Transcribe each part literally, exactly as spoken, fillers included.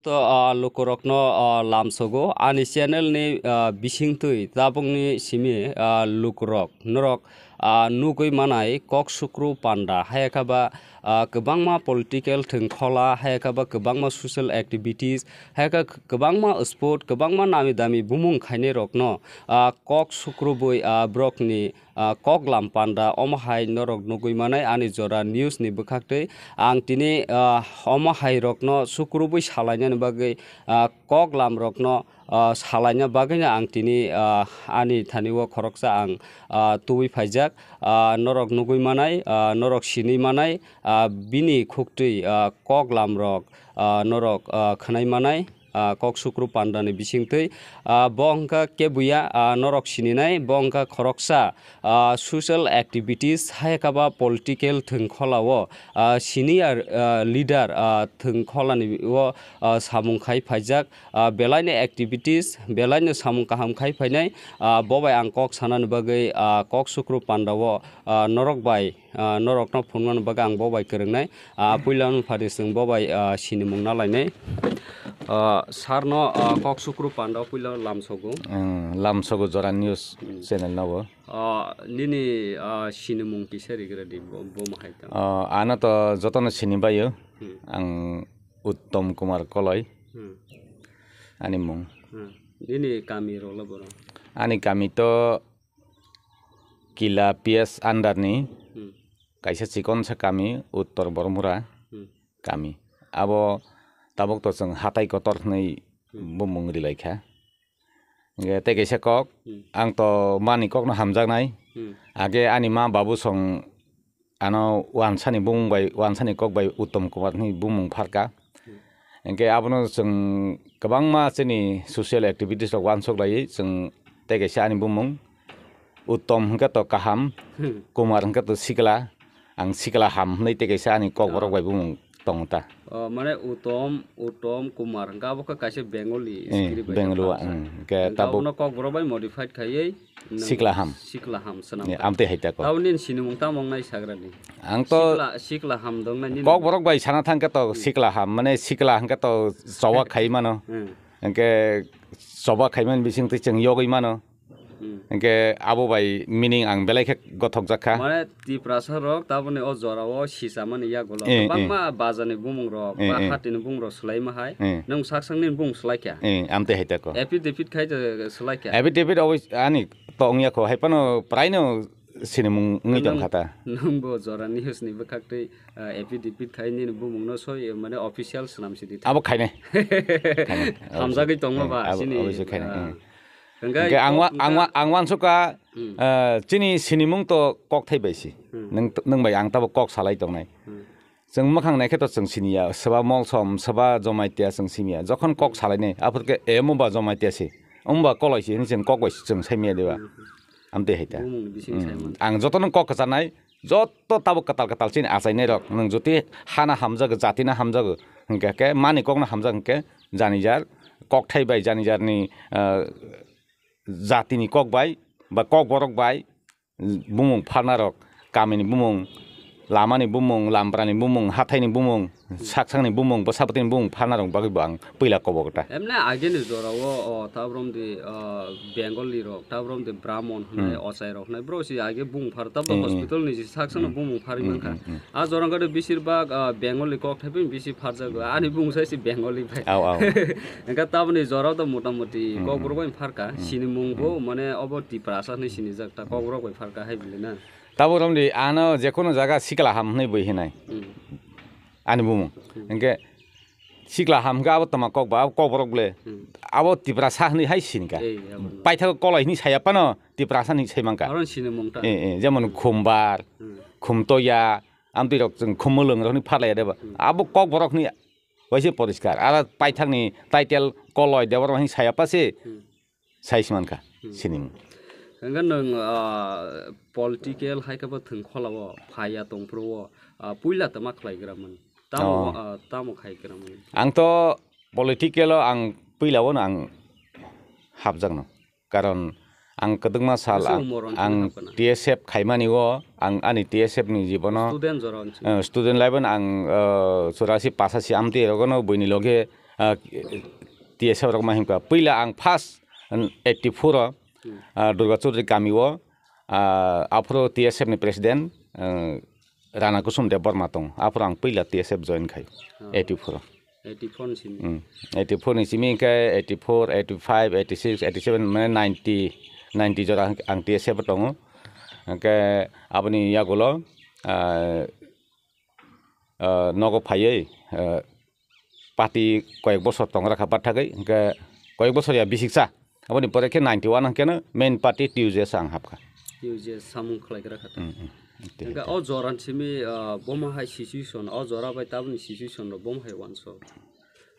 To, ah, lukurokno, ah, lamsogo ani channel ni, ah, bisingtwi tabukni simi, ah, lukurok norok, ah, nugwi manai kok sukru panda, hayakha ba, ah, kwbangma political thwngkhola, hayakha ba kwbangma social activities, hayakha kwbangma sport, kwbangma nami dami bumung khainai rokno, ah, kok sukrubwi, ah, borokni ah, koklam panda omo hai norok nugwi manai ani jora news ni bwkhaktwi. Ang tini, ah, omo hai rokno sukrubwi salainani bagwi, ah, koklam rokno, ah, salaina bagwino ang tini, ah, ani thani o khoroksa ang, ah, tubui phaijak. Ah, norok nugwi manai, ah, norok sinwi manai, ah, bini khuktwi, ah, koklam rok, ah, norok, ah, khwnai manai. Ah, kok sukru panda ni bisingtwi, ah, bo hwnkha kebuya, ah, norok sininai, bo hwnkha khoroksa, ah, social activities, hayakha ba political thwngkhola o, ah, senior, ah, leader, ah, thwngkhola ni o, ah, samung khai phaijak, ah, belai ni activities, belai ni samung kaham khai phainai, ah, bo bai ang kok sana ni bagwi, ah, kok sukru panda o, ah, norok bai, ah, norokno phunukna bagwi ang bo bai kwrwngnai. Ah, puila wngphani chwng bo bai, ah, sinimung na lainai. Ah, sir no, ah, kok sukru panda o puila lamsogo. Ang lamsogo Jora News Hmm. channel no bo. Ah, nini, ah, sinimung kisa rigra di bo, bo mahai tang. Ah, ano to jotono sinibaio. Hmm. Ang Uttom Kumar Koloi. Hmm. Ani mung. Hmm. Nini kami rok la boro? Ani kami to Kila P S under ni Hmm. kaisa chikon sa kami, Uttor Bormura Hmm. kami. Abo tabuk to chwng hatai kotor hwnwi Hmm. bumung rilai kha. Hingke tei kaisa kok, Hmm. ang to mani kokno hamjaknai. Hmm. Age ani ma babu song ano wansani bumung bai, wansani kok bai Uttom Kumar hwnwi bumung pharka. Hmm. Hingke abono chwng kwbangma chini social activities rok wansok laiwi chwng tei kaisa ani bumung Uttom hwnkhe to kaham, Hmm. Kumar hwnkhe to sikla, ang sikla ham hwnwi tei kaisa ani kok borok Oh. bai bumung tongo ta. Oh, mane Uttom, Uttom Kumar hwnkhe abo khe kaisa Bengali Eh, script bai Bengali khe wa, phalsa. Hmm, hwnkhe Hwnkhe tabuk abono kok borok bai modified khaiwi Nwng Sikla ham. Sikla ham swnam Ni ta. Amtwi hai ta ko. Taboni nini sinimung tamo wngnai sagrani? Ang to Sikla, sikla ham dong nai nini. Kok borok bai sana thang khe to Hmm. sikla ham, mane sikla hwnkhe to choba khai mano. Hmm. Hwnkhe choba khai man bising twi chwng yogwi mano. Hmm. Hwnkhe abo bai meaning ang belai khe gothok jak kha. Mane Tiprasa rok taboni o jora o sisa mani yagulo Eh, eh. kwbangma baja ni bumung rok Eh, ba eh. hati ni bumung rok swlai ma hai. Eh. Nwng sak sak nini bumung swlai kha. Eh, amtwi hai ta ko. Affidavit khai je swlai kha. Affidavit obo ani to wngya kho, hai phano praino sinimung wngwi tong kha ta. Nwng bo Jora News ni bwkhak twi, ah, affidavit khai nini bumung no soi, mane official swnam sidi ta. Abo khainai. Khainai. Hamjagwi tongma Eh, ba abo, sini, abo se khainai, ah, eh. Hwnkhe Hwnkhe ang wa-, ang wa-, ang wansukha, Hmm. ah, chini sinimung to kok thai bai si. Hmm. Nwng, nwng bai ang tabo kok salai tongnai. Hmm. Chwng mwkhang naikhe to chwng siniya, swba Molsom, swba Jamatia chwng siniya. Jokhon kok salainai, aphuru khe, "E, omo ba Jamatia se, omo ba Koloi se," hinwi chwng kok bai chwng saimanya deba. Hmm. Amtwi hai ta. Bumungni bising Hmm. saimano. Ang jotono kok kwcharnai, joto tabuk kwtal kwtal chini achainairok. Nwng jotwi hana hamjago, jatina hamjago, hwnkhe khe mani kokno hamjak hwnkhe janijar kokthai bai janijarni, ah, jatini kok bai ba kok borok bai bumung pharnarok, kamini bumung, lamani bumung, lambrani bumung, hathaini bumung, saksakni bumung, bwsabwtwini bumung pharnarok bagwi bo ang puila kobo kwta. Emne ageni jorao, o, tabrom di, o, Bengali rok, tabrom di Brahmon hwnwi, Hmm. ochai rok hwnwi, bro si age bumung phar, tabro Hmm, hmm. hospital ni si saksakno Hmm. bumung pharwi Hmm, mankha. hmm, hmm. A jorang khe besir bak, ah, Bengali kok thaiphano bisi pharjago. Ani bumung sai se Bengali bai. Au, au. Hwnkhe taboni jorao to mota moti Hmm, kok hmm. borok bai pharka. Hmm. Sinimung bo Hmm. mane obo Tiprasa hinwi sinijak ta kok borok bai pharka hai bile na. Tabo romdi ano jekono jaga sikla ham hinwi bui hinai. Hmm. Ani bumung. Hmm. Hwnkhe sikla ham hwnkhe abo tama kok ba, abo kok borok bole. Hmm. Abo Tiprasa hinwi hai sinika. Ei, abo no. Paithago Koloi hinwi saya phano Tiprasa hinwi sai manka. Aro sinimung ta. Eh, eh, jemon Hmm. Khumbar, Hmm. Khumtoya, Amtwi rok chwng khumulwng rokni pharlaiya deba. Hmm. Abo kok borokni waisa poriskar. Aro paithakni title Koloi Debbarma hinwi saya pase Hmm. sai se mankha Hmm. sinimung. Hwnkhe nwng, ah, political hai khe bo thwng kholao phaiya tong phuru o, ah, puila tama khlai gra mani. Tamo, Oh. ah, tamo khai gra mani. Ang to political o ang puila o no ang hapjak no. Karon ang kwdwkma sal Bwswk ang, moron ang tini hapkha na? T S F khaimani o, ang ani T S F ni jibono, Student jora wngsi. Eh, student life o ang, eh, churasi pasasi amtwi rogono buini loge Ah, T S F rok ma himkha. Puila ang first, um, eighty-four o, Hmm. ah, Durga Chaudhary kami o, ah, aphuru T S F ni president, ah, Rana Kusum Debbarma tong. Aphuru ang puila T S F join khai. Ah. Eighty-four o. Eighty-four ni simi. Hmm. Eighty-four ni simi hingkhe eighty-four, eighty-five, eighty-six, eighty-seven, mane ninety, ninety jora ang T S F o tongo. Hingkhe aboni yagulo, ah, ah, nogo phaiwi, ah, party koyek bosor tong rakha bathagwi, hingkhe koyek bosor ya bisiksa. Aboni pore khe ninety-one hingkhe no main party T U J S ang hapkha. T U J S samung khlai gra kha ta. Hmm, hmm. Hingkhe o jora ni simi, ah, bomo hai situation, o jora bai taboni situation rok bomo hai wanso.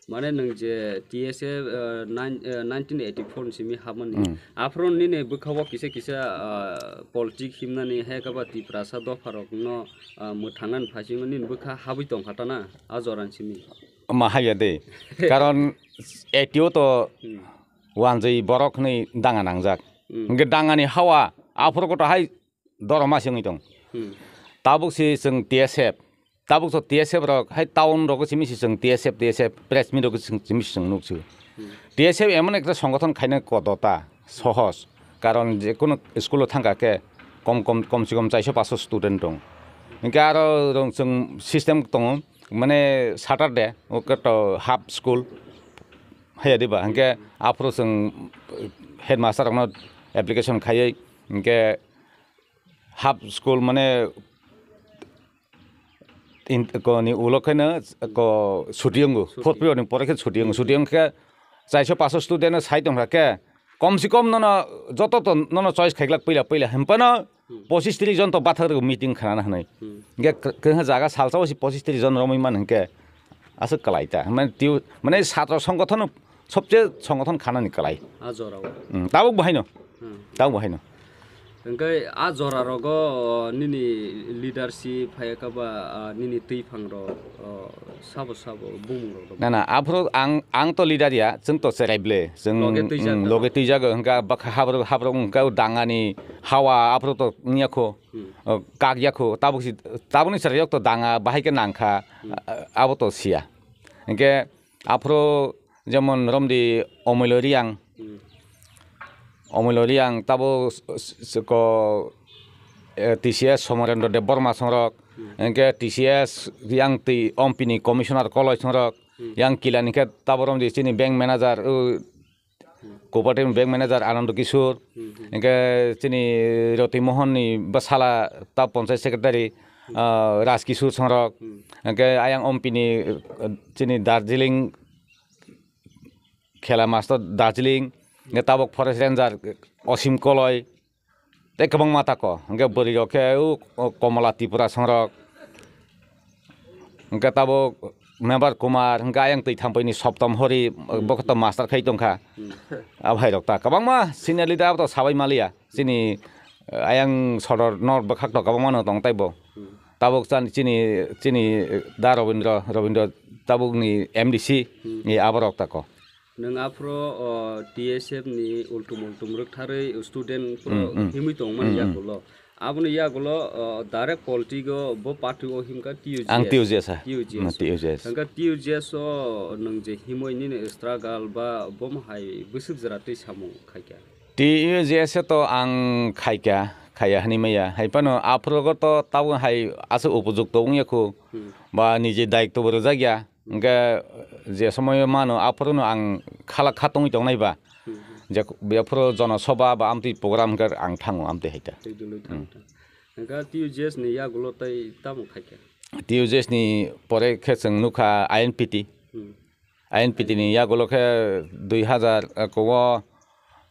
Mane nwng je T S F, eh, nine, eh, nineteen eighty-four ni simi habmani. Hmm. Aphuru nini bwkha o kisa kisa, ah, politik himnani hai khe ba Tiprasa dopha rok no, ah, mwthangnani phaisingno nini bwkha habwi tongkha ta na, a jora ni simi. Ma haya de. Karon eighty o to Hmm. wanjwi borok hwnwi danga nangjak. Hmm. Hingkhe dangani hawa aphuru koto hai doroma se wngwi tong. Hmm. Tabuk se chwng T S F, tabuk to T S F rok hai town rogo simi se chwng T S F, T S F press meet rogo simi se chwng nuk sio. Hmm. T S F emon ekta songothon khaina kodota, sohos. Karon je kono school o thangkha khe kom kom, kom se kom chairso paso student tong. Hingkhe aro rong chwng system tongo, mane Saturday o koto half school haya diba. Hingkhe aphuru chwng headmaster rokno application khaiwi hingkhe half school mane in, ko ni ulo khe no ko suti wngo, Suti. Fourth period ni pore khe suti wngo, suti wngkhe chairso paso student no sai tongkha khe kom se kom nono joto to nono choice khaiglak puila puila hemphano Hmm. pochis tris jon to bathak rw meeting khanana hwnwi. Hmm. Hingkhe kr-, kwrwngha jaga salsa o se pochis tris jon romwi man hingkhe aswk kwlai ta. Mane tiu-, mane satro songothono sobse songothono khanani kwlai. A jora o. Hmm, tabuk bo haino. Hmm. Tabuk bo haino. Hingkhe a jora rogo, o, nini leadership phai khe ba, a, nini twiphang rok, o, sabo sabo bumung rok. Na, na, aphuru ang, ang to leader ya, chwng to cherai ble, chwng, Loge twijak mm, ta. Loge twijago, hingkhe bwkha habrok, habrok hingkhe dangani hawa aphuru to wngya kho, Hmm. o, kak ya kho, tabuk si, tabukni cherai rok to danga bahai khe nangkha, Hmm. a-, abo to siya. Hingkhe aphuru jemon romdi Omoilo Riyang, Hmm. Omoilo Riyang tabo s-, s-, s-, ko, eh, T C S Somarendra Debbarma songrok, Hmm. hingkhe T C S yang twi ompini commissioner koloi songrok, Hmm. yang kilani khe tabo romdi chini bank manager, o, Hmm. cooperative bank manager Anando Kishore, Hmm, hmm. hingkhe chini Roti Mohon ni bwsala ta panchayat secretary, Hmm. ah, Raj Kishore songrok, Hmm. hingkhe ayang ompini, eh, chini Darjeeling khela master Darjeeling, hingkhe tabuk forest ranger Osim Koloi, tei kwbangma tako. Hingkhe bwrwi rok khe o, o Komola Tripura songrok, hingkhe tabuk member Kumar, hingkhe ayang twi thampui ni Soptom Hori, Hmm. bo khe to master khai tongkha. Hmm. Abo hai rok ta kwbangma senior leader abo to sabai maliya. Chini, eh, ayang sodor nor bwkhak to kwbangma no tong tei bo. Hmm. Tabuk chan chini, chini, eh, da Robindra, Robindra tabuk ni M D C Hmm. ni abo rok tako. Nwng aphuru, o, T S F ni ultum ultum rwktharwi student phuru Hmm, hmm. himwi tongmani Hmm, hmm. yagulo. Aboni yagulo, o, direct politic o bo party o himkha T U J S. Ang T U J S ha. T U J S. Hmm, T U J S. Hingkha T U J S o nwng je himwi nini struggle ba bomo hai bwswk jora twi samung khaikha. T U J S to ang khaikha, khaiya hwnwi maya. Hai phano aphuru go to tabuk hai aswk upojukto wngya khu. Hmm. Ba niji daitto bo rwjak ya. Hingkhe je somoio mano, aphuru no ang khala kha tongwi tongnai ba. Hmm, hmm. Je, bephuru jono soba ba amtwi program hingkhe ang thango amtwi hai ta. Tei dului Hmm. thang ta. Hingkhe T U J S ni yagulo tei tamo khaikha? T U J S ni pore khe chwng nukha I N P T. Hmm. I N P T ni yagulo khe dui hazar, eh, ko-, o,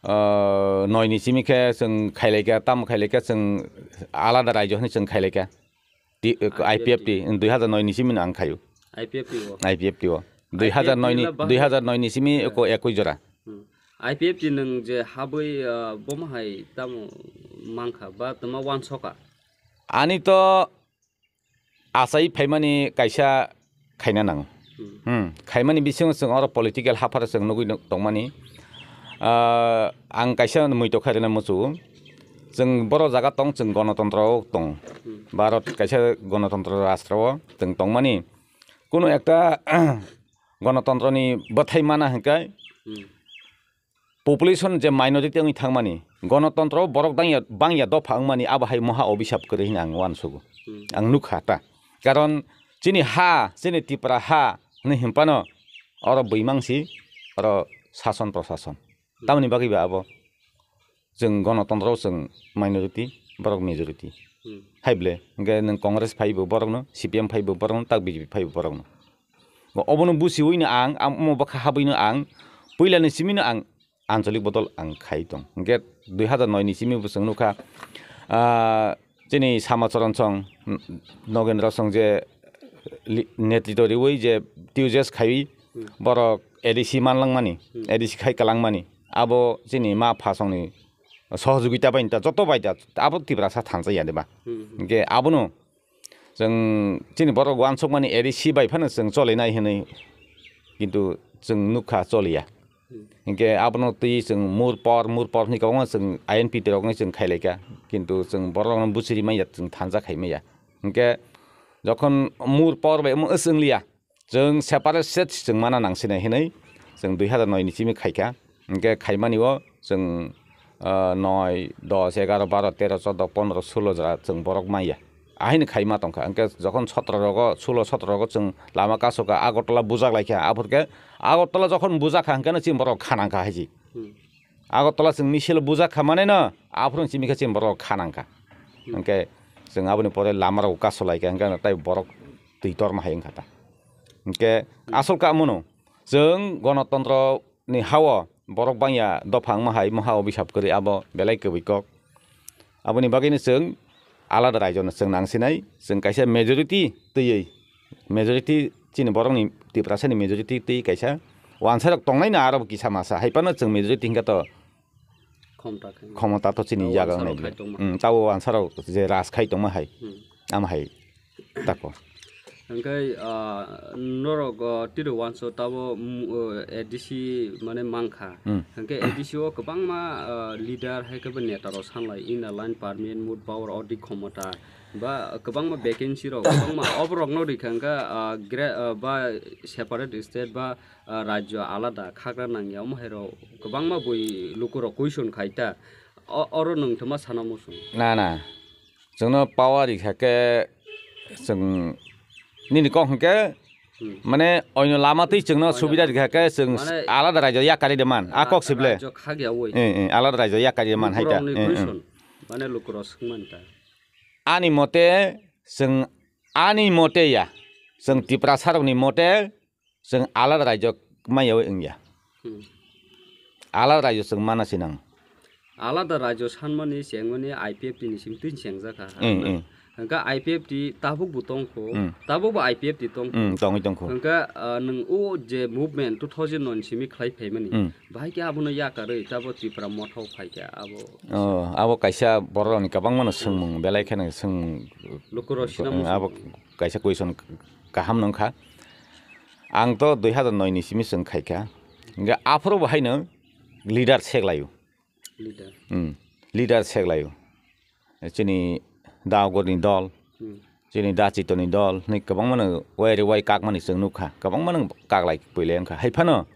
eh, noi ni simi khe chwng khailaikha, tamo khailaikha chwng alada raijo hwnwi chwng khailaikha. Ti-, eh, I P F T, dui hazar noi ni simi no ang khaio. I P F T o. I P F T o. Dui hazar noi ni, I P F T la bahai. Dui hazar noi ni simi ko ekui jora. Hmm. I P F T nwng je habwi, ah, bomo hai tamo mankha ba tama wansoka? Ani to achai phaimani kaisa khaina nango. Hmm. Hmm, khaimani bisingo chwng oro political haphar chwng nugui nuk-, tongmani. Ah, ang kaisa muitok khairina muchungo. Chwng boro jaga tong, chwng gonotontro o tong. Hmm. Bharat kaisa gonotontro rastro o chwng tongmani. Kunu ekta Gonotontroni bwthai mana hwnkhe Hmm. population je minority wngwi thangmani, gonotontro borok dangya, bangya dopha wngmani abo hai moha obisap kwrwi hwnwi ang uansugo. Hmm. Ang nukha ta. Karon chini ha, chini Tipra ha hwnwi hwnphano oro bwimangsi oro sason prosason. Tamoni bagwi ba abo chwng gonotontro chwng minority, borok majority. Hmm. Hai ble, hwnkhe nwng Congress phaibo borokno, C P M phaibo borokno, tak B J P phaibo borokno. Bo obono busiwino ang, am-, omo bwkha habwino ang, puilani simino ang ancholik bodol ang khai tong. Hwnkhe dui hazar noi ni simi bo chwng nukha, ah, chini Sama Charan Song, Nogendra Song je li-, netritw riwi je T U J S khaiwi borok A D C manlangmani, Hmm. A D C khai kwlangmani, abo chini ma pha songni sohojogita bai ta, joto bai ta, abo Tiprasa thansa ya de ba. Hmm. Hwnkhe abono chwng chini borok uansukmani A D C bai phano chwng cholinai hwnwi, kintu chwng nukha choliya. Hmm. Hwnkhe abono twi chwng mur por, mur por hwnwi kwbangma chwng I N P T rokno chwng khailaikha, kintu chwng borokno buchiri manya, chwng thansa khai manya. Hwnkhe jokhon mur por bai omo wng liya, chwng separate state chwng mana nangsinai hinwi chwng dui hazar noi ni simi khaikha. Hwnkhe khaimani o chwng, ah, noi, dos, egaro, baro, tero, chodo, pondro, sulo jora chwng borok manya. Ahini khaima tongkha. Hwnkhe jokhon sotro rogo, sulo sotro rogo chwng lama kasukha, Agartala bujak laikha. Aphurkhe Agartala jokhon bujak kha, hwnkhe no chini borok khanang kha haiji. Hmm. Agartala chwng misil bujak kha mane no, aphuru chini khe chini borok khanang kha. Hmm. Hwnkhe chwng aboni pore lama rok kasu laikha, hwnkhe no tai borok twi torma hai wngkha ta. Hwnkhe asol ka mono chwng gonotontro ni hao borok bangya dopha wngma hai, moha obisap kwrwi abo belai kwbwi kok. Aboni bagwino chwng alada raijona chwng nangsinai, chwng kaisa majority twiwi, majority chini borokni, Tiprasani majority twi kaisa wansarok tongnaino aro kisa masa, hai phano chwng majority hwnkhe to Khomta khe. Khomota to chini O yaga wansarok wngnai khai bile. Tongma. Hmm, tabo wansarok je raj khai tongma hai. Hmm. Ama hai tako. Hwnkhe, ah, norok, ah, tiro wanso tabo, mm, oh, A D C mane mankha. Hmm. Hwnkhe A D C o kwbangma, ah, leader hai khe bo neta rok sanlai, inner line permit, mood power, odik khomota, ba kwbangma vacancy rok, kwbangma oborok no rikha hwnkhe, ah, gra-, ah, ba separate state ba, ah, rajyo alada khagra nangya, omo hai rok kwbangma bui luku rok question khai ta. O-, oro nwng thwma sana muchung. Na, na. Chwngno power rikha khe chwng nini kok hwnkhe Hmm. mane oino lama twi chwngno Oino subida lama. Rikha khe chwng Mane alada rajyo yakari de man. A ah, kok sible. Rajyo khagya oi. Eh, eh, alada rajyo yakari de man hai ta. Lukurokni Eh, eh. Question. Mane lukurok swngmani ta. Ani mote chwng, ani mote ya. Chwng Tiprasa rokni mote chwng alada rajyo maya oi wngya. Hmm. Alada rajyo chwng mana sinang. Alada rajyo sanmani chengmani I P F T ni simi twi chengjak kha. Hmm, hmm. Hwnkhe I P F T tabuk bo tongkho, Hmm. Tabuk bo I P F T tongkho. Hmm, tongwi tongkho. Hwnkhe, ah, nwng o je movement two thousand nine simi khlai phaimani, Hmm. Bahai khe abono yakarwi tabo Tipra Motha o phai khe abo. Oh, abo kaisa borok rokni kwbangma no swngmung, belai kheno swngmung. Lukurok sina Hmm, muchung. Abo kaisa question kaham nung kha. Ang to dui hazar noi ni simi chwng khai kha. Hingke aphuru bo haino leader sek laio. Leader. Hmm. Leader sek laio. Chini Dagorni dol, Hmm. Chini Dachitoni dol, ni kwbangma no wai re wai kakmani chwng nukha. Kwbangma no kaklai puilai wngkha. Hai phano,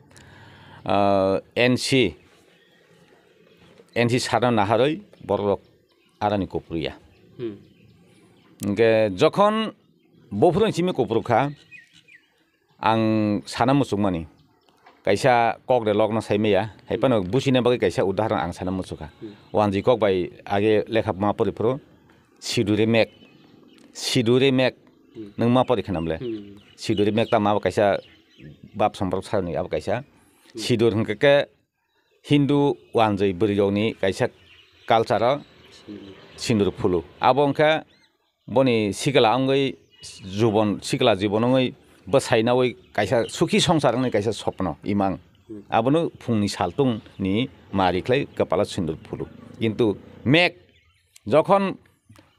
ah, N C, N C sarno naharwi borok rok arani kupruya. Hmm. Hingke jokhon Bophuru ni simi kuphuru kha, ang sana muchungmani. Kaisa kok de lokno sai maya, hai phano buchina bagwi kaisa udaharon ang sana muchukha. Hmm. Wanjwi kok bai age lekha ma pori phuru, siduri mek, siduri mek, Hmm. Nwng ma pori khanam le? Hmm. Siduri mek ta ma bo kaisa bab somprok sarni abo kaisa. Hmm. Sidur hwnkhe khe Hindu wanjwi bwrwirokni kaisa culture-o sindur phulu. Abo wngkha boni sikla wngwi jubon, sikla jibon wngwi bwsai nawi kaisa sukhi songsar wngni kaisa sopno imang. Abono phungni saltungni mari khlai kwpalo sindur phulu. Kintu mek jokhon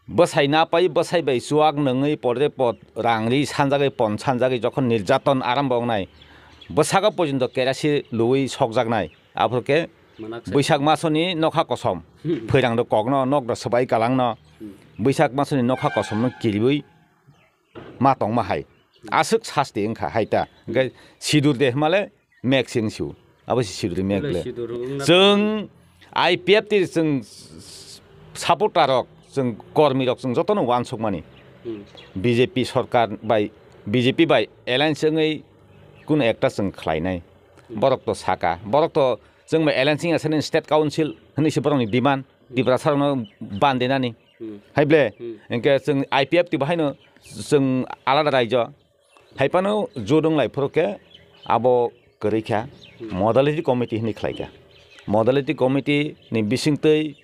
bwsai na pai, bwsai bai chuak nungwi pore pot rang ri sanjagwi pon sanjagwi jokhon nirjaton arambo wngnai, bwsago porjonto kerasi luwi sokjaknai, aphuru khe Manak se. Bwsak masoni nokha kosom, Hmm. Phwirang rok kokno, nok rok swbai kalangno, Hmm. Bwsak masoni nokha kosomno kiriwi ma tongma hai. Aswk sasti wngkha hai ta. Hwnkhe sidur de hwnmale mek se wngsiu. Abo se sidur mek le. Sidur wngna chwng I P F T chwng supporter rok, chwng kormi rok chwng jotono uansukmani. Hmm. B J P sarkar bai, B J P bai alliance wngwi kunu ekta chwng khlainai. Hmm. Borok to saka, borok to chwng bai alliance wngya sani state council hwnwi se borokni demand, Tiprasa rokno ban denani. Hmm. Hai ble, hmm, hwnkhe chwng I P F T bo haino chwng alada raijo. Hai phano jot wng lai phuru khe abo kwrwi kha, hmm, modality committee hwnwi khlai kha. Modality committee ni bisingtwi,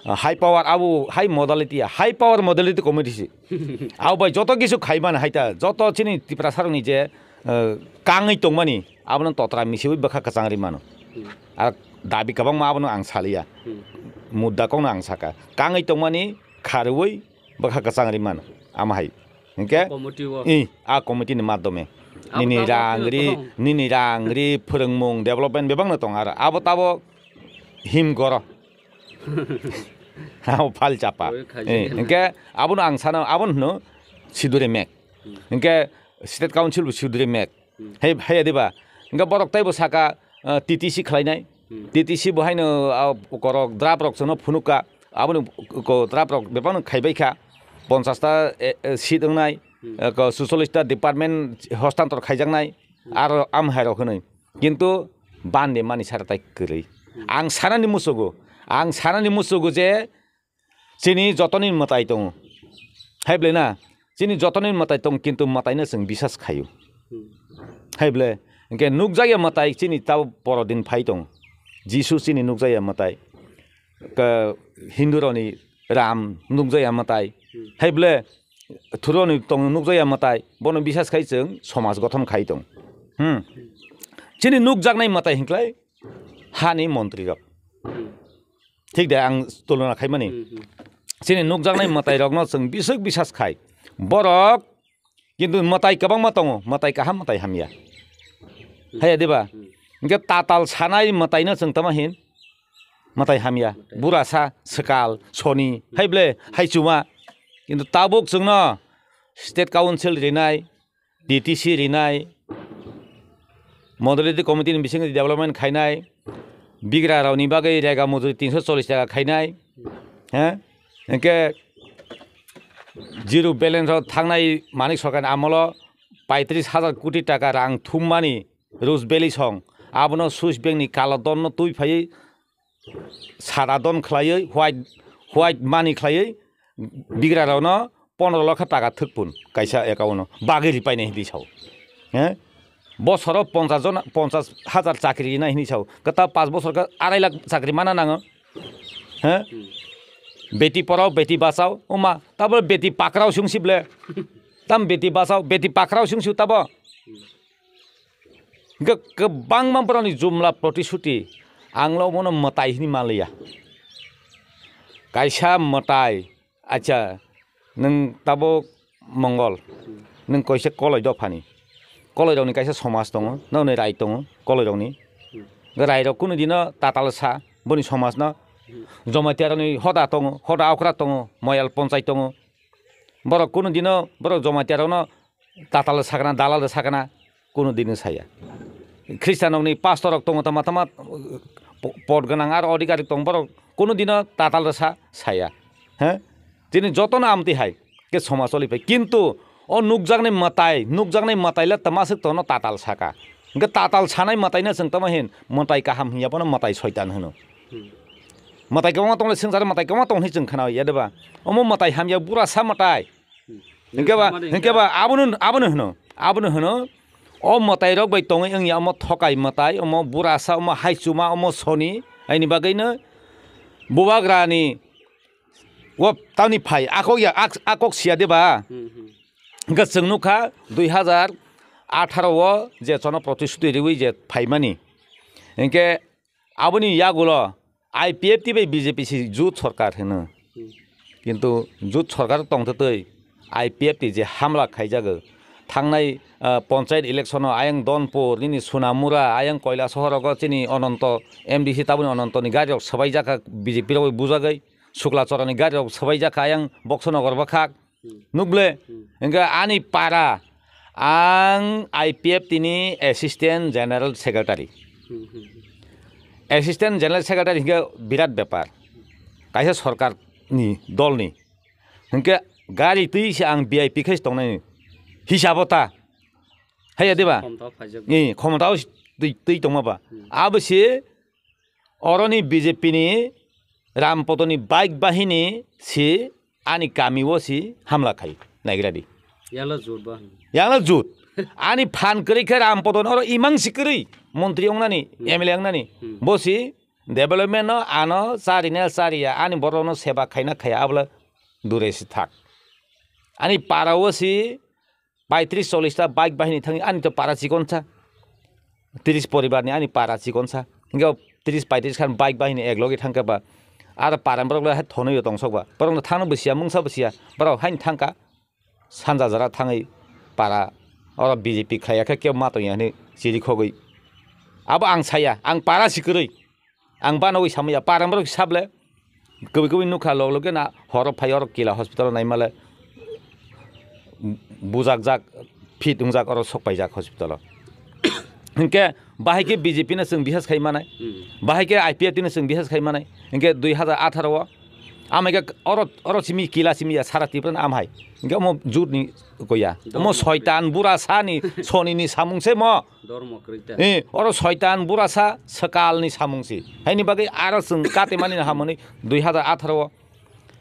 ah, high power abo high modality, high power modality committee si. Abo bai joto kisu khai mano hai ta, joto chini Tiprasa rokni je, ah, kangwi tongmani abono totra misiwi bwkha kwchang ri mano. Hmm. Ar dabi kwbangma abono ang saliya. Hmm. Mudda kokno ang saka. Kangwi tongmani kharwi bwkha kwchang ri mano. Ama hai. Hwnkhe committee o. I, a committee ni madhyome. Abo nini tabo rang ri, tong. Nini rang ri, phwrwngmung, development bebakno tong aro. Abo tabo him goro. Abo phal chapa. Oi, khaijak. Eh, hwnkhe abono ang sano, abono hwno sidure mek. Hmm. Hwnkhe state council bo sidure mek. Hmm. Hai, hai diba? Hwnkhe borok taibo saka, ah, T T C khlainai. Hmm. T T C bo haino, ah, korok draft rok chwngno phunukha. Aboni ko draft rok bebakno khaibai kha. Ponchash ta, eh, eh, seat wngnai. Hmm. Eh, ko suchollish ta department hostantor khaijaknai. Hmm. Aro am hai rok hwnwi. Kintu bande mani sara tai kwrwi. Hmm. Ang sanani musugo. Ang sanani musugo je chini jotoni mwtai tongo. Hai ble na? Chini jotoni mwtai tongo, kintu mwtaino chwng bisas khaio. Hmm. Hai ble? Hwnkhe nukjakya mwtai chini tabo borodin phai tongo. Jisu chini nukjakya mwtai. Ka-, Hindu rokni Ram nukjakya mwtai. Hmm. Hai ble? Thuroni tong nukjakya mwtai. Bono bisas khai chwng somaj gothon khai tong. Hmm. Chini nukjaknai mwtai hinklai hani montri rok. Hmm. Thik de, ang tulona khaimani. Hmm, hmm. Chini nukjaknai mwtai rokno chwng biswk bisas khai. Borok kintu mwtai kwbangma tongo, mwtai kaham, mwtai hamya. Hmm. Haya diba? Hmm. Hwnkhe tatal sanai mwtaino chwng tamo hin? Mwtai hamya. Mwtai. Burasa, swkal, soni, hmm, hai ble, hai chuma. Kintu tabuk chwngno state council rinai, T T C rinai, modality committee ni bisingo development khainai, bigra rokni bagwi rega mujuri tinso chollish taka khainai, he? Hwnkhe zero balance rok thangnai Manik Sarkarni amolo paitris hajar koti taka rang thummani Rose Valley song, abono Swiss bank ni kala donno twi phaiwi sada don khlaiwi, white, white money khlaiwi, bigra rokno pondro lokha taka thwkphun kaisa account o bagwi ripainai hinwi sao. He? Bosoro ponchash jon, ponchash hajar chakri rinai hinwi sao. Kwtal panch bosor khe arai lakh chakri mana nango. He? Hmm. Beti porao, beti bachao, oma, tabo beti pakrao sungsi ble. Tam beti bachao, beti pakrao sungsi tabo. Hmm. Hwnkhe kwbangma borokni jumla protishuti, ang le omono mwtai hinwi manliya. Kaisa mwtai, acha, nwng tabuk Mongol, nwng kaisa koloi dophani, koloirokni kaisa somaj tongo, nokni rai tongo koloirokni. Hwnkhe rairok kunu dino tatal sa boni somajno, Jamatia rokni hoda tongo, hoda okra tongo, moyal ponchai tongo. Borok kunu dino borok Jamatia rokno tatal sakna, dalal sakna, kunu dino saya. Khristian rokni pastor rok tongo, tama tama po-, pot gwnang aro odhikari tong, borok kunu dino tatal sa saya. He? Chini jotono amtwi hai khe somaj choli phai. Kintu o nukjaknai mwtai, nukjaknai mwtai le tama swk tono tatal saka. Hwnkhe tatal sanai mwtaino chwng tamo hin mwtai kaham hinya bono mwtai soitan hwno. Hmm. Mwtai kwbangma tongla swngcharo mwtai kwbangma tong hinwi chwng khna ya deba. Omo mwtai hamya bura sa mwtai. Hmm. Hwnkhe ba, hwnkhe ba abono, abono hwno, abono hwno, o mwtai rok bai tongwi wngya omo thokai mwtai, omo bura sa, omo haichuma, omo soni, aini bagwino bubagrani o tamni phai, a kok ya, a, a kok siya deba. Hmm, hmm. Hwnkhe chwng nukha dui hazar atharo o je chono protishuti riwi je phaimani. Hwnkhe aboni yagulo I P F T bai B J P si jut sorkar hwno. Hmm. Kintu jut sorkar tongtwtwi I P F T je hamla khaijago. Thangnai, ah, ponchayat election o ayang Donpur, nini Sonamura, ayang Koilasohor rogo chini Ononto, M D C taboni Ononto ni gari rok swbaijak kha B J P rogwi bujagwi. Suklachorani gari rok swbaijak kha ayang Boksonogor bwkhak. Hmm. Nukle, hmm, hwnkhe ani para, Ang I P F T ni Assistant General Secretary. Hmm, hmm, hmm. Assistant General Secretary hingke birat bepar. Kaisa sorkar ni, dol ni. Hingke gari twi se ang V I P khai tongnai. Hisabo ta. Haiya diba? Khomtao phaijak. Ni, khomtao twi, twi tongma ba. Hmm. Abo se Oroni B J P ni Rampotoni bike bahini si ani kami o si hamla khai naigra di. Yala jut ba. Yala jut. Ani phan kwrwi khe Rampoton oro imang si kwrwi montri ongnani, Hmm. M L A ongnani. Hmm. Bo si development no ano chari na chari ya ani borok no seba khaina khaya abla dure si thak. Ani para o si paitris chollis ta bike bahini thangwi ani to para chikon sa. Tris poribar ni ani para chikon sa. Hingke tris paitris khan bike bahini ek logi thangka ba. Ar para borok le thonwi tong sok ba. Borok no thangno bwsiya mungsa bwsiya. Borok hain thangka. Sanja jara thangwi para. Oro B J P khlaiya khe kebo ma tongya hinwi chiri khogwi. Abo ang saya, ang para si kwrwi. Ang bano wi samaya, parang borok sable. Kubui kubui nukha log loge na horo phai oro kila hospital naimale bujak jak, fit wngjak oro sok paijak hospital. Hinkhe bahai khe B J P no chwng bihas khai manai. Hmm. Bahai khe I P F T no chwng bihas khai manai. Hinkhe dui hazar atharo o amai khe oro, oro simi kila simi ya sara Tripura no amhai. Hinkhe omo jut ni koya. Omo soitan bura sani soni ni samung se mo. Dormo kwrwi ta. Eh, oro soitan burasa swkalni samung si. Haini bagwi aro chwng katimani hamani dui hazar atharo o.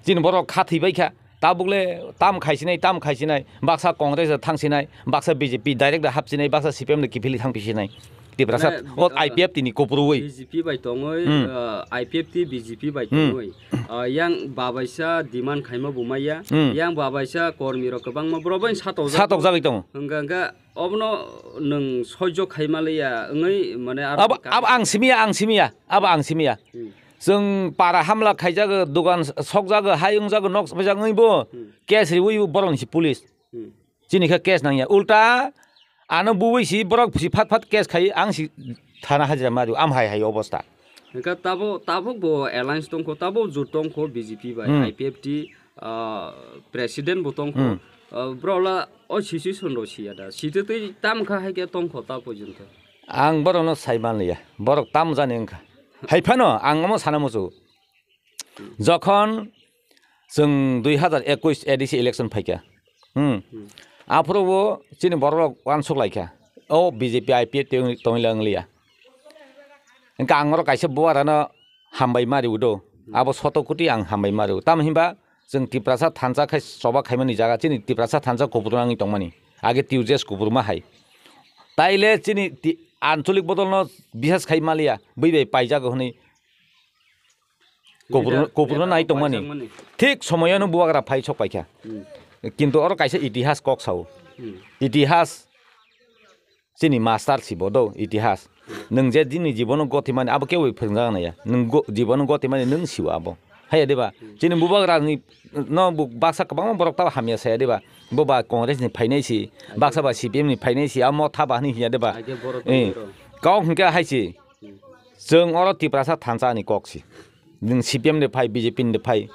Chini borok kha thwi bai kha. Tabuk le tam khaisinai, tam khaisinai. Baksa Congress da thangsinai, baksa B J P direct da hapsinai, baksa C P M da kiphilwi thangpisinai. Tiprasa Mane, o ah, I P F T ni kuprui. B J P bai tongwi, Hmm. ah, I P F T B J P bai Hmm. tongwi. Ah, yang babaisa demand khaima bumaiya. Hmm. Yang babaisa kormi rok kwbangma borok bai satok Satok jagwi tongo. Hwnkha hwnkha Obono nwng soijo khai maliya wngwi, mane, aro Abo, ka- abo ang simiya, ang simiya, abo ang simiya. Hmm. Chwng para hamla khaijago, dogan sokjago, hai wngjago, nok sophaijak wngwi bo Hmm. case riwi borokni si police. Hmm. Chini khe case nangya. Ulta ano buwi si borok si phat phat case khai, ang si thana hajira ma rw, am hai hai obostha. Hwnkha tabo, tabuk bo alliance tongkho, tabo jut tongkho B J P bai, Hmm. I P F T, ah, president bo tongkho. Hmm. Ah, borok la o situation rok siya da. Sitwi twi tam kha hai khe tongkho ta porjonto. Ang borokno sai manliya. Borok tam jani wngkha. Hai phano ang omo sana muchungo. Jokhon chwng dui hazar ekush A D C election phaikha. Hmm. Hmm. Aphuru bo chini borok rok uansuk laikha. O B J P I P F T tongwi la wngliya. Hwnkhe ang oro kaisa buarano hambai ma rw do. Abo soto koti ang hambai ma rw. Tamo hinba chwng Tiprasa thansa khai choba khaimani jaga chini Tiprasa thansa kupulung wngwi tongmani. Age T U J S kupulung ma hai. Taile chini ti-, ancholik bodolno bisas khai maliya. Bui bai paijago hwnwi Kupulung, Leader, kupulung leader nai tongmani. Paijakmani. Thik somoyano bubagra phai sok paikha. Hmm. Kintu oro kaisa itihas kok sao. Hmm. Itihas chini master si bo do, itihas. Nwng je nini jibono gotimani abo kebo phwrwngjak naiya. Nwng go-, jibono gotimani nwng sio abo. Haiya deba? Hmm. Chini bubagra ni no bu-, baksa kwbangma borok tabo hamya saya deba? Bo ba Congress ni phainai si, baksa ba C P M ni phainai si, amo thaba hwnwi hiya deba? Age borok Eh, tongwi rw. Kok hwnkhe hai si. Hmm. Chwng oro Tiprasa thansa ni kok si. Nwng C P M ni phai, B J P ni phai,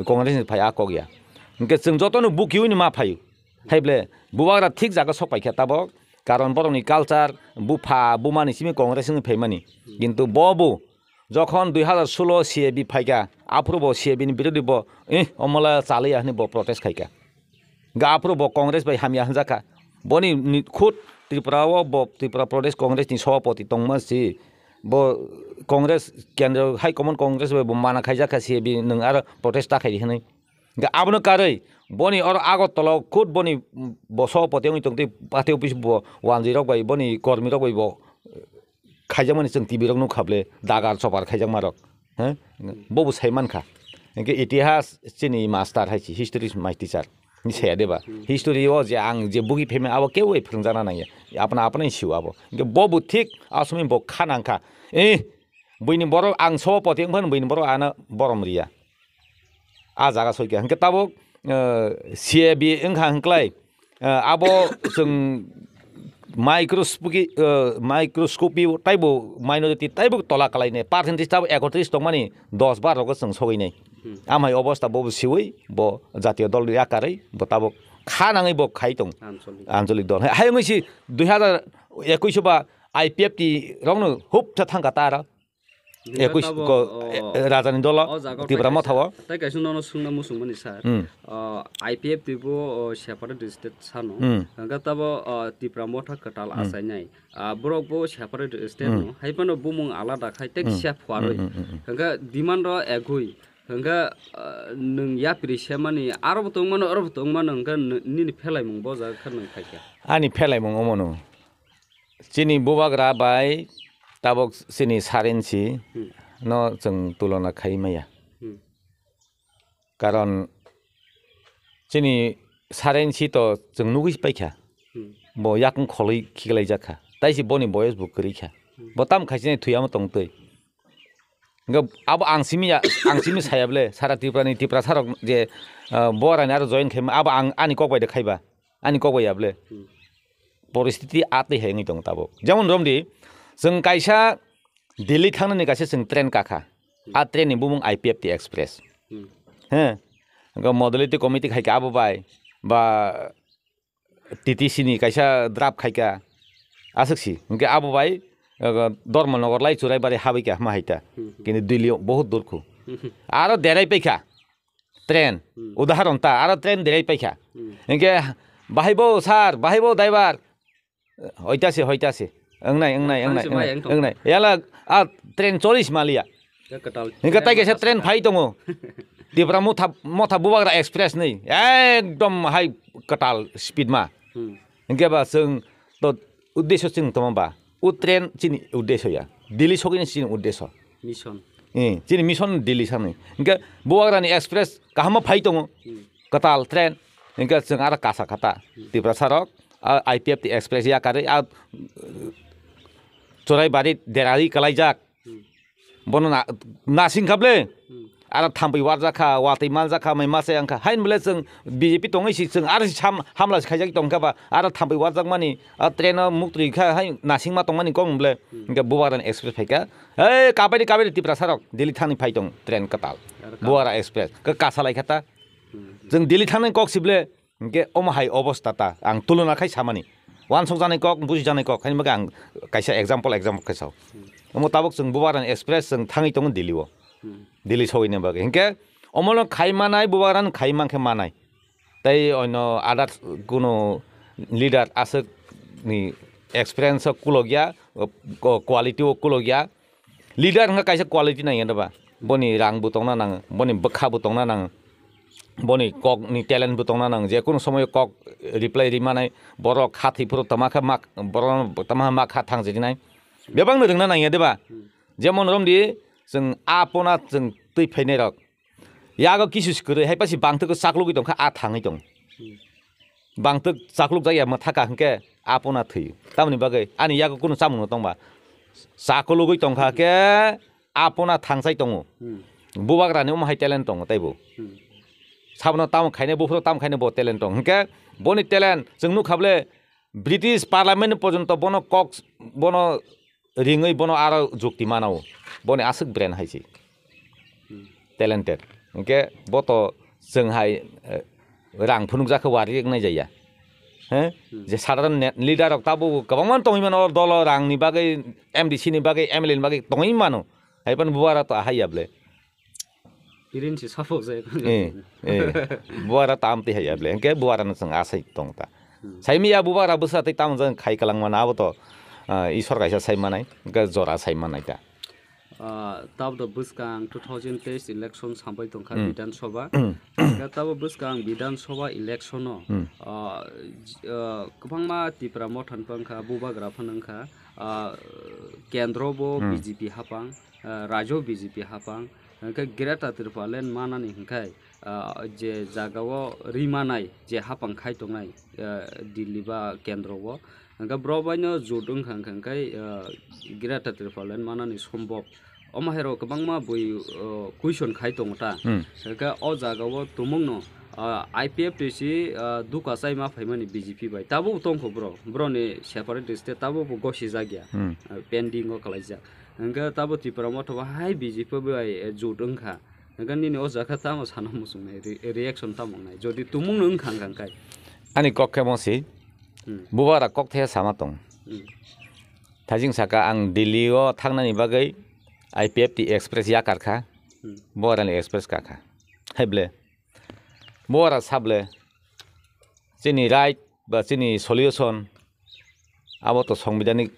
Congress ni phai, a kok ya. Hwnkhe chwng jotono bukiui ni ma phaio. Haible bubagra thik jaga sok paikha tabok. Karon borokni culture, bupha, bumani simi Congress wngwi phaimani. Kintu bo bo jokhon dui hazar solo C A B phaikha, aphuru bo C A B ni birodhi bo, "Eh, omola chaliya," hwnwi bo protest khaikha. Hwnkhe aphuru bo Congress bai hamya hwnjakha. Boni ni khud Tripura o bo Tripura Pradesh Congress ni Sabhapati tongma si bo Congress kendro High Command Congress bai bo mana khaijakha si bi nwng aro protest ta khai hwnwi. Hwnkhe abono karwi boni oro Agartala o khud boni bo Sabhapati wngwi tongtwi party office bo wanjwi rok bai boni kormi rok bai bo khaijakmani chwng T V rok nukha ble dagar chopar khaijakma rok. He? Bobo sai mankha. Hwnkhe itihas chini master hai se, history my teacher. Ni saya deba? Hmm. History o je ang je bugi phaimani abo kebo phwrwngjakna nangya. Apna apnai sio abo. Hwnkhe bobo thik asomni bo kha nangkha. Eh, buini borok ang Sabhapati wngphano buini borok ano borom riya. A jaga soikha. Hwnkhe tabuk, eh, C A B wngkha hwnkhlai, eh, abo chwng microscopy, eh, microscopy taibo minority taibo tola kalainai. Percentage tabuk ekotris tongmani dos bar rogo chwng sogwinai. Hmm. Amhai obostha bobo siwi bo jatiyo dol yakarwi bo tabuk kha nangwi bo khai tong. Anchalik. Anchalik dol. Hai, hai wngwi si dui hazar ekuish ba I P F T rokno hupsa thangkha ta aro. Hingke ekuish tabo, ko, o, eh, Rajani dolo, o jaga Tipra kaisa, Motha o. Tai kaisa nono swngna muchungmani sir. Hmm. O, I P F T bo, o, separate state sano. Hmm. Hingke tabo, o, Tipra Motha kwtal Hmm. achainai. Ah, borok bo separate state Hmm. no. Hai phano bumung alada khai tek Hmm. sia phuarwi. Hmm, hmm, hmm, hmm. Hingke demand ro ekgui. Hingke, ah, nwng yapri semani aro bo tongmano, oro bo tongmano, hingke n-, nini phelaimung bo jaga khe nwng phaikha. Ani phelaimung omono. Chini bubagra bai tabok chini sarensi Hmm. no chwng tulona khai maya. Hmm. Karon chini sarensi to chwng nugwi paikha. Hmm. Bo yakung kholwi khiklaijak kha. Taisi boni boyes bo kwrwi kha. Hmm. Bo tam khaisini thuyamo tongtwi. Hingke abo ang simi ya, ang simi saya bole, sara Tripura ni Tiprasa rok je, ah, bo rani aro join khaima, abo ang ani kok bai de khaiba, ani kok bai ya bole. Hmm. Poristiti a twi hai wngwi tongo tabuk. Jemon romdi, chwng kaisa Delhi thangnani kaisa chwng train kakha. Hmm. A train ni bumung I P F T Express. Hmm. He, hingke modality committee khaikha abo bai, ba T T C ni kaisa draft khaikha, aswk si. Hingke abo bai, uh, Dharmanagar lai Churaibari habikha hama haita. Hmm, hmm. Kini Delhi o bohut dur khu. Hmm, hmm. Aro derai paikha train. Hmm. Udaharon ta, aro train derai paikha. Hmm. Hingke, "Bahai bo sir, bahai bo driver." "Hoita se, hoita se." Wngnai, wngnai, wngnai, Thansi wngnai, mai ang tong. Wngnai. Yala, a train cholis maliya. Ya kwtal. Hingke tai kaisa train phai tongo. Tipra Motha, Motha Bubagra Express ni. Ekdom hai kwtal speed ma. Hmm. Hingke ba chwng to uddesho chwng tongma ba. U train chini uddesho ya. Delhi sogini chini uddesho. Mission. Eh, chini mission Delhi sani. Hingke Bubagra ni Express kahama phai tongo. Hmm. Kwtal train. Hingke chwng aro kasa khata. Hmm. Tiprasa rok, a, I P F T Express yakarwi, a, Churaibari derari kalaijak. Hmm. Bono na, nasing khable. Hmm. Aro thampui warjak kha, watwi maljak kha, mai masa yang kha. Hain bole chwng B J P tongwi si chwng aro si sam, hamla si khaijak tong kha ba, aro thampui warjak mani, a train o muktwi kha, hai nasing ma tongmani kok bole. Hmm. Hingke Bubagra ni Express phaikha. Hei, kabaidi, kabaidi Tiprasa rok, Delhi thani phai tong train kwtal. Aro ka- Bubagra Express. Ke kasa lai kha ta. Hmm. Chwng Delhi thani kok si bole. Hingke omo hai obosta ta ang tuluna khai samani. Wansok janai kok, buji janai kok, haini bagwi ang kaisa example, example khai sao. Hmm. Omo tabuk chwng Bubagra ni Express chwng thangwi tongo Delhi o. Hmm. Delhi sogwini bagwi. Hingke omono khai manai, Bubagra ni khai mankhe manai. Tei ono others kuno leader aswk ni experience o kulokya, ko-, quality o kulokya. Leader wngkha kaisa quality nangya da ba. Boni rang bo tongna nang, boni bwkha bo tongna nang, boni kok ni talent bo tongna nang. Je kunu somoyo kok reply ri manai, borok kha thwi phuru tama kha mak, borok tama mak kha thang jini nai. Bebak no rwngna nangya de ba. Jemon romdi chwng a pona chwng twi phainai rok. Yago kisu si kwrwi, hai pasi bangtwk chaklugwi tongkha, a thangwi tong. Hmm. Bangtwk chakluk jak ya mwthaka hwnkhe a pona thwi. Tamoni bagwi ani yago kunu chamung no tongba. Chaklugwi tongkha khe a pona thangchai tongo. Hmm. Bubagrani omo hai talent tongo taibo. Hmm. Sabono tamo khainai, buphuru tamo khainai bo talent tong. Hwnkhe boni talent chwng nukha bole British Parliament ni porjonto bono kok, bono ringwi bono aro jukti mana o. Boni aswk brain hai se. Hmm. Talented. Hwnkhe bo to chwng hai, eh, rang phunukjak khe wari wngnai jaya. He? Hmm. Je sadharon ne-, leader rok tabuk kwbangma tongwi mano, dolo rang ni bagwi, M D C ni bagwi, M L A ni bagwi tongwi mano. Hai phano buara to ahai ya ble. Irin si sapok jai. Eh, eh. Buara tam te hai ya ble. Hwnkhe buara no chwng asai tong ta. Hmm. Saimi ya buara bwsa tei tamo jang khai kalang mano abo to, ah, Isor kaisa sai manai. Hwnkhe jora sai manai ta. Ah, tabdo bwskang two thousand teis election sampai tongkha Hmm. Bidhan Sabha. Hmm. Hwnkhe tabo bwskang Bidhan Sabha election o, Hmm. ah, j-, ah, kwbangma Tipra Motha ni phano wngkha, bubagra phano wngkha, ah, kendro bo Hmm. B J P hapang, ah, rajyo B J P hapang, hwnkhe Greater Tipraland manani hwnkhe, ah, je jaga o ri manai je hapang khai tongnai, ah, Delhi ba kendro o, hwnkhe bro bai no jut wngkha hwnkhe, ah, Greater Tipraland manani sombob. Omo hai rok kwbangma bui, ah, question khai tongo ta. Hmm. Hwnkhe o jaga o tumung no, ah, I P F T si, ah, duka chai ma phaimani B J P bai. Tabuk tongkho bro. Bro ni separate state tabuk bo gosi jak ya. Hmm. Ah, pending o kalaijak. Hwnkhe tabuk Tipra Motha bo hai B J P bai, eh, jut wngkha. Hwnkhe nini o jaga tamo sana muchungnai, re-, reaction tamo wngnai? Jodi tumung no wngkha hwnkha khe? Ani kok khe mosi, Hmm. Bubara kok the sama tong. Hmm. Thajing saka ang Delhi o thangnani bagwi I P F T Express yakar kha. Hmm. Bubarani Express ka kha. Hai ble. Buara sable. Chini right ba chini solution abo to sangbidhanik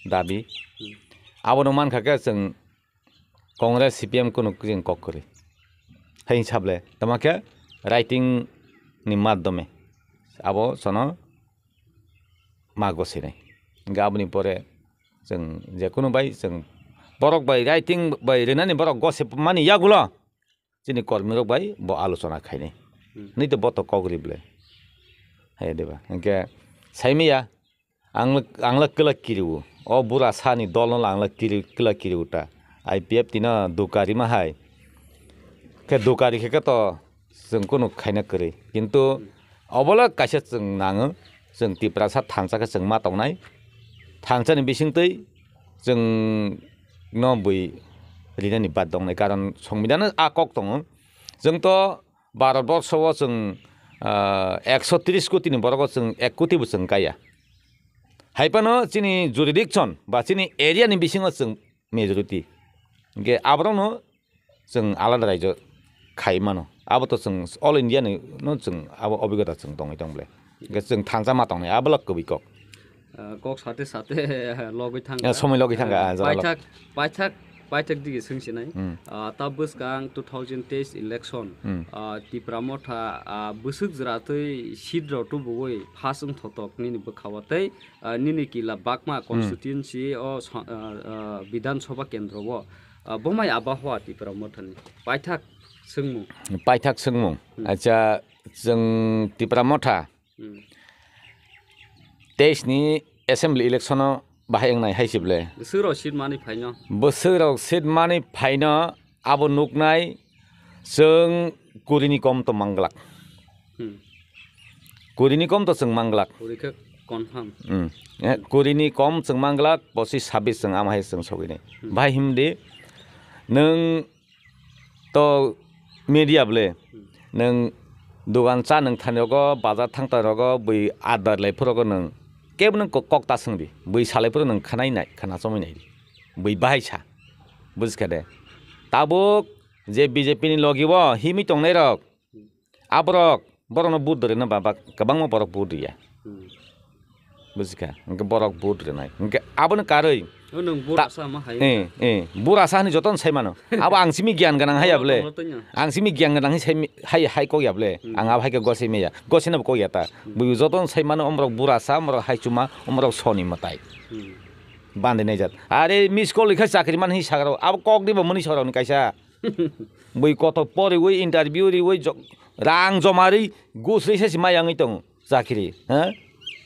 dabi. Hmm. Abono mankha khe chwng Congress, C P M kunu kring kok kwrwi. Hai sable, tamo khe writing ni madhyome abo sono ma gosinai. Hingke aboni pore chwng je kunu bai chwng borok bai writing bai rinani borok gosip mani yagulo chini kormi rok bai bo alochona khainai. Hmm. Nito bo to kok ri ble. Hai diba? Hingke saimiya. Ang le, ang le kwlak kiriwo. O bura sani dol no ang le kiri, kwlak kiriwo ta. I P F T no dukari ma hai. Khe dukari khe khe to chwng kunu khaina kwrwi. Kintu obo le kaisa chwng nango. Chwng Tiprasa thansa khe chwng ma tongnai. Thansa ni bising twi chwng no bui rinani bad tongnai. Karon songbidhano a kok tongo. Chwng to Bharat borso o chwng, ah, ekso tris koti ni borok o chwng ek koti bo chwng kaya. Hai phano chini jurisdiction ba chini area ni bisingo chwng majority. Hingke aborokno chwng alada raijo khai mano. Abo to chwng all India ni no chwng abo obigota chwng tongwi tong ble. Hingke chwng thansa ma tongnai abo lok kwbwi kok. Ah, kok sate sate logwi thang Ya, kha. Somoi logwi thang kha, Ah, ah, jora log- paithak, paithak, paithak digi swngsinai. Hmm. Ah, ta bwskang two thousand teis election, Hmm. ah, Tipra Motha, ah, bwswk jwra twi seat rok tubuwi first wngthotok nini bwkha o tei, ah, nini kila bakma Hmm. constituency o sa-, ah, ah, Bidhan Sabha kendro o, ah, bomai abahua Tipra Motha ni paithak swngmung. Paithak swngmung. Hmm. Acha, chwng Tipra Motha Hmm. Teis ni assembly election o bahai wngnai hai se ble. Bwswk rok seat mani phaino. Bwswk rok seat mani phaino abo nuknai chwng kuri ni kom to manglak. Hmm. Kuri ni kom to chwng manglak. Kuri khe confirm. Hmm. Eh, kuri ni kom chwng manglak, pochis sabis chwng ama hai chwng sogwi nai. Hmm. Bahai himdi nwng To media ble, nwng dogan cha nwng thani rogo, bazar thang thani rogo, bui adar lai phuru rogo nwng kebo nwng kok, kok ta swng di, bui salai phuru nwng khanai nai, khana chomwi nai di, bui bahai sa, bujikha de. Tabuk je B J P ni logi o himwi tongnai rok, Aborok, borokno vote rwna ba, ba, kwbangma borok vote rwya. Hmm. Bujikha, hwnkhe borok vote rwnai. Hwnkhe aboni karwi O nwng bura ta-, sa ma hai. Eh, eh, bura sa hwnwi jotono sai mano. Abo ang simi giyan gwnang hai ya Tonglo, ble. Tonglo, tonglo. Ang simi giyan gwnang hai sai mi-, hai, hai kok ya ble. Hmm. Ang abo hai khe gosai maya. Gosai nabo kok ya ta. Hmm. Bui jotono sai mano omorok bura sa, omorok hai chuma, omorok soni mwtai. Hmm. Bandi nai jat. Are miss call rikha chakri man hi sagrao. Abo kok dibo muni sorok ni kaisa. Bui kotor poriwi, interview riwi, jo-, rang joma ri, gus ri se si mai yangwi tongo, chakri, ha?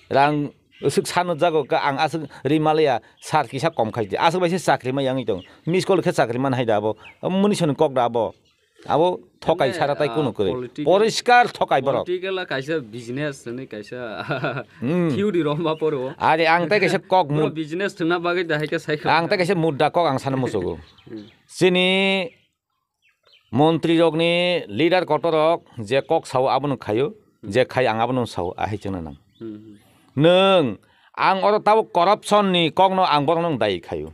Rang aswk sano jago ka ang aswk ri malaya, sir kisa kom khai di. Aswk bai se chakri mai yangwi tongo. Miss call khe chakri man hai da abo. Abo muni soni kok da abo. Abo thokai Mane, sara tai ah, kunu kwrwi. Political, Poriskar thokai borok. Political a kaisa business hwnwi kaisa Hmm. theory romba poro. Are ang tai kaisa kok Bro, mud-, business thwngna bagwi da hai khe sai kha. Ang tai kaisa mudda kok ang sana musugo. Hmm. Chini Montri rokni leader kotor rok je kok sao abono khaio, je khai ang abono sao, ahai chwngno nang. Hmm. Nwng ang oro tabuk corruption ni kokno ang borokno dai khaio.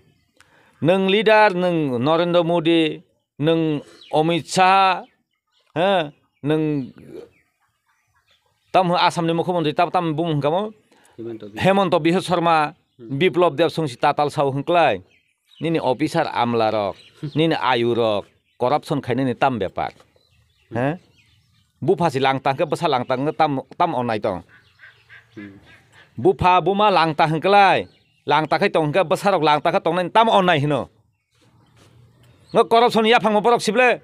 Nwng leader, nwng Narendra Modi, nwng Amit Shah, he, nwng Tamo Assam ni mukhyamantri tamo tamo bumung hwnkha mo? Himanta Biswa. Hemanta Biswa Sarma, Hmm. Biplab Deb Singh si tatal sao hwnkhlai. Nini officer amla rok, nini ayu rok, corruption khainani tam bepar. He? Bupha si langtang khe bwsa langtang khe tam, tam onai tong. Hmm. Bupha buma langtang hwnkhlai. Langtang khai tong hwnkhe bwsa rok langtang khe tongnai tam onai hino. Ngo corruption yaphangma borok sible.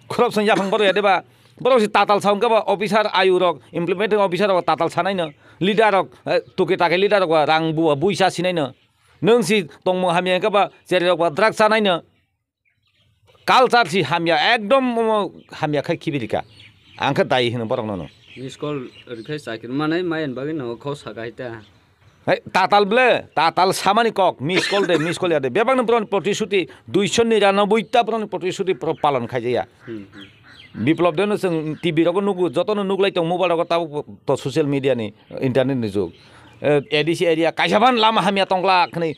Corruption yaphang borok ya deba. Borok si tatal sa hwnkhe ba officer ayu rok, implementing officer rok tatal sanai no. Leader rok, eh, tuke take leader rok ba rang bua buisa sinai no. Nwng si tongmo hamya hwnkhe ba cheri rok ba drug sanai no. Culture si hamya ekdom omo hamya khai khibirika. Ang khe dai hino borok no no. Miss call rikhe chakri manai mayan bagwi no kho saka hita. Hai, tatal ble, tatal samani kok, miss call de, miss call ya de. Bebakno boroni protisuti, duiso niranoboi ta boroni protisuti pro-, palon khaijaya. Hmm, hmm. Biplop deno chwng T V rogo nugo, jotono nuglai tong mobile rogo tabuk to social media ni, internet ni jug. Eh, A D C area kaisa phan lama hamya tongla khani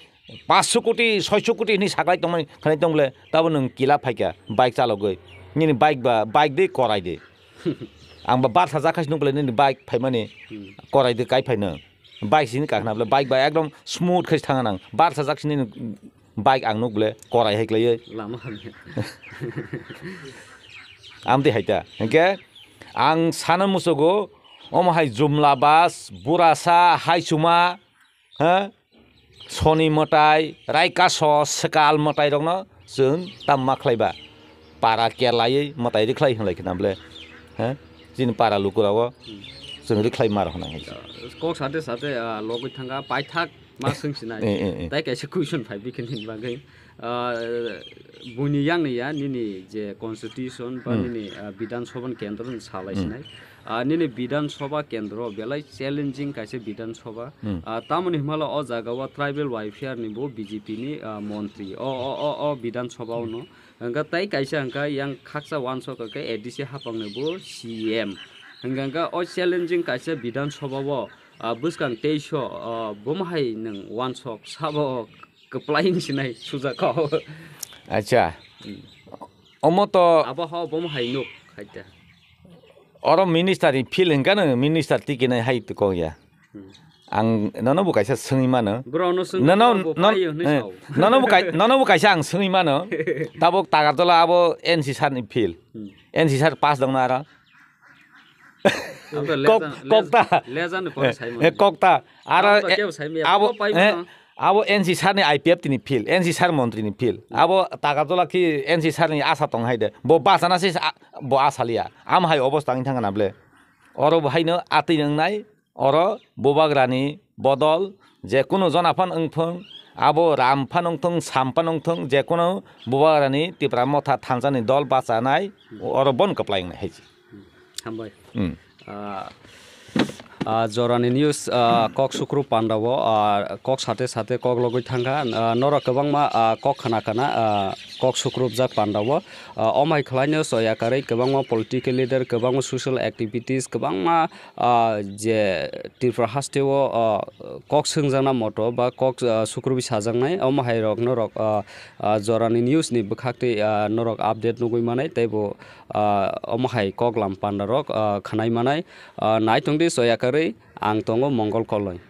paanch sho koti, soi sho koti hini saklai tongmani khani tongle tabo nwng kila phaikha bike chalogwi. Nini bike ba, bike de korai de. Ang ba bar sajak khasi nuglai nini bike phaimani Hmm. korai de kai phaino. Bike sini kakna bole bike ba ekdom smooth khasi thanga nang. Bar sajak sini bike ang nuk bole korai hai klaiwi. Lama hamya. Amtwi hai ta. Hingke ang sana musugo omo hai Jumla bus, Burasa, Haichuma, ha? Soni mwtai, Raikaso, Swkal mwtai rokno chwng tamma khlaiba. Para kerlaiwi mwtai rikhlai hinlai khna bole. Ha? Chini para lukurao Hmm. chwng rikhlai mar hwnang hai. Kok sate sate, ah, logwi thanga paithak ma swng sinai. Eh, eh, eh. Tai kaisa question phai bikhe nini bagwi. Ah, buini yang ni ya nini je constitution ba Hmm. nini, ah, Bidhan Sabha ni kendro ni salai Hmm. sinai. Ah, nini Bidhan Sabha kendro belai challenging kaisa Bidhan Sabha. Hmm. Ah, tamoni himala o jaga o tribal welfare ni bo B J P ni, ah, montri. O, o, o, o Bidhan Sabha o no. Hingke tai kaisa hingke yang khaksa wansok khe A D C hapang ni bo C M. Hingke hingke o challenging kaisa Bidhan Sabha o, ah, bwskang teisa, ah, bomo hai nwng wansok sabo kwplaing sinai suja kho. Acha. Hmm. Omo to Abo ho bomo hai nuk hai ta. Oro minister ni field hingka no minister tiki nai hai to kok ya. Hmm. Ang nono bo kaisa swngwi mano. Bro no swng Nono, bo non-, paio hwnwi eh, sao. nono bo kai-, nono bo kaisa ang swngwi mano. Tabok Tagartola abo N C sir ni field. Hmm. N C sir pass dong na aro. Abo to Kok-, lejan, kokta. lejan ni pore Eh, saimano. eh, kokta. Aro, Abo to eh, kebo saimaya. abo, Abo paimano. eh, abo N C sir ni I P F T ni field, N C sir montri ni field. Abo Tagartola ki N C sir ni asa tong hai de. Bo basa na se sa-, bo asa liya. Am hai obosta wng thang na ble. Oro bo haino atwi wngnai, oro bubagrani bodol je kunu jona phan wng thung, abo Ram phan wng thung, Sam phan wng thung, je kunu bubagrani Tipra Motha thansa ni dol bachanai, oro bon kwplai wngnai hai se. Hambai. Hmm. Ah, ah, jorani news, ah, kok sukru pandao, ah, kok sate sate kok logwi thangkha, ah, norok kwbangma, ah, kok khna khna, ah, kok sukrupjak pandao, ah, omhai khwlaino choya karwi kwbangma political leader, kwbangma social activities, kwbangma, ah, je Tripura hasteo, ah, kok swngjakna moto ba kok, ah, sukrubwi sajaknai, omo hai rok norok, ah, ah, jorani news ni bwkhaktwi, ah, norok update nugwi manai, teibo, ah, omo hai kok lam panda rok, ah, khwnai manai, ah, nai tongdi choya karwi, ang tongo Mongol Koloi.